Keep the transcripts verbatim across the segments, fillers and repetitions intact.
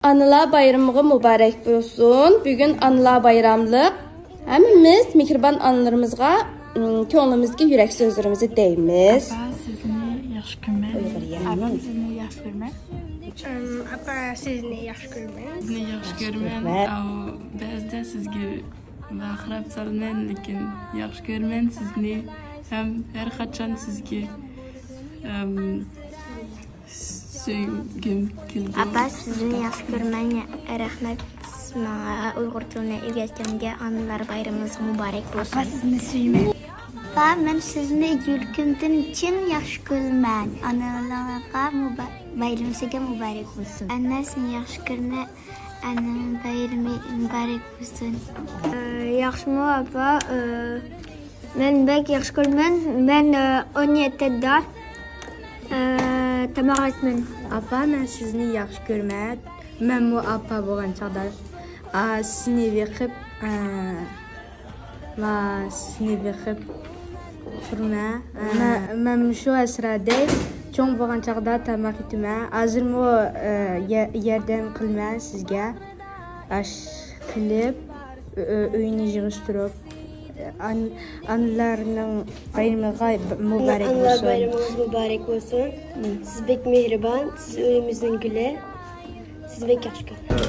ئانىلار بايرىمىغا مۇبارەك بولسۇن. بۈگۈن ئانىلار بايراملىق. ھەممىمىز مېھرىبان ئانىلىرىمىزغا، ئىم، كۆڭلىمىزدىكى يۈرەك سۆزلىرىمىزنى دەيمىز. ئاپا، سىزنى ياخشى كۆرىمەن. ئۇيغۇر يا. ئاپا، سىزنى ياخشى كۆرىمەن. ئاپا، سىزنى ياخشى كۆرىمەن. سىزنى ياخشى كۆرىمەن. ئاۋۇ، بەزىدە سىزگە ۋارقىراپ سالىمەن، لېكىن ياخشى كۆرىمەن سىزنى. ھەم ھەر قاچان سىزگە، ئەم، سۆيگۈم كېلىدۇ. ئاپا، سىزنى ياخشى كۆرىمەن. رەھمەت، سىز ماڭا ئۇيغۇر تىلىنى ئۆگەتكەنگە. ئانىلار بايرىمىڭىز مۇبارەك بولسۇن. ئاپا، سىزنى سۆيىمەن. ئاپا، مەن سىزنى يۈرىكىمدىن چىن ياخشى كۆرىمەن. ئانىلارغا مۇبا-، بايرىمى سىزگە مۇبارەك بولسۇن. ئەنە، سىزنى ياخشى كۆرىمەن. ئانىلار بايرىمى مۇبارەك بولسۇن. ئە، ياخشىمۇ، ئاپا؟ ئە، مەن بەك ياخشى كۆرىمەن. مەن، ئە، ئون يەتتىدە، ئە، تاماق ئەتمەن. ئاپا، مەن سىزنى ياخشى كۆرىمەن. مەنمۇ ئاپا بولغان چاغدا، ئا، سىزنى بېقىپ، ئە، ۋە سىزنى بېقىپ تۇرىمەن. مەن، مەن مۇشۇ ئەسرادەي چوڭ بولغان چاغدا تاماق ئېتىمەن. ھازىرمۇ، ئە، يە-، ياردەم قىلىمەن سىزگە. ئاش قىلىپ، ئۆ-، ئۆ-، ئۆينى يىغىشتۇرۇپ، ئان-، ئانىلارنىڭ بايرىمىغا مۇبارەك بولسۇن. ئانىلار بايرىمىڭىز مۇبارەك بولسۇن. سىز بەك مېھرىبان، سىز ئۆيىمىزنىڭ گۈلى. سىزنى بەك ياخشى كۆرىمەن.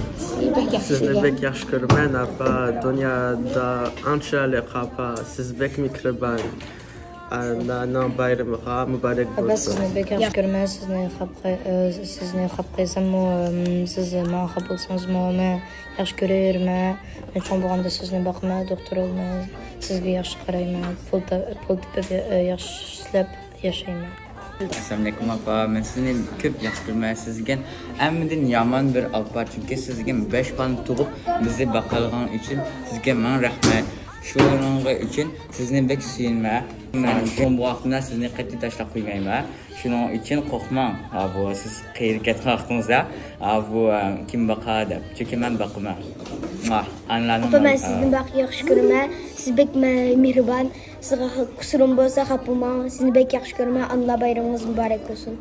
سىزنى بەك ياخشى كۆرىمەن، ئاپا. دۇنيادا ئەڭ چىرايلىق ئاپا. سىز بەك مېھرىبان. ئانىلارنىڭ بايرىمىغا مۇبارەك بولسۇن. ئاپا، سىزنى بەك ياخشى كۆرىمەن. سىزنى خاپا، ئە، سىزنى خاپا قىلساممۇ، ئىم، سىز ماڭا خاپا بولسىڭىزمۇ، مەن ياخشى كۆرۈۋېرىمەن. مەن چوڭ بولغاندا سىزنى باقىمەن، دوختۇر بولىمەن، سىزگە ياخشى قارايمەن، پۇل تا-، پۇل تېپىپ، ئە، ياخشى ئىشلەپ ياشايمەن. ئەسسالامۇئەلەيكۇم، ئاپا. مەن سىزنى كۆپ ياخشى كۆرىمەن. سىز دېگەن ھەممىدىن يامان بىر ئاپا، چۈنكى سىز دېگەن بەش بالىنى تۇغۇپ، بىزنى باقالىغان ئۈچۈن سىزگە مىڭ رەھمەت. شۇنىڭ ئۈچۈن سىزنى بەك سۆيىمەن. مەن چوڭ بولغان ۋاقتىمدا سىزنى قەتئىي تاشلاپ قويمايمەن. شۇنىڭ ئۈچۈن قورقماڭ. ھا، بۇ سىز قېرىپ كەتكەن ۋاقتىڭىزدا، ھا، بۇ، ئە، كىم باقا دەپ. چۈنكى مەن باقىمەن. مۇا، ئانىلارنىڭ ئاپا، مەن سىزنى بەك ياخشى كۆرىمەن. سىز بەك مە-، مېھرىبان. سىزگە قۇسۇرۇم بولسا، خاپا بولماڭ. سىزنى بەك ياخشى كۆرىمەن. ئانىلار بايرىمىڭىز مۇبارەك بولسۇن.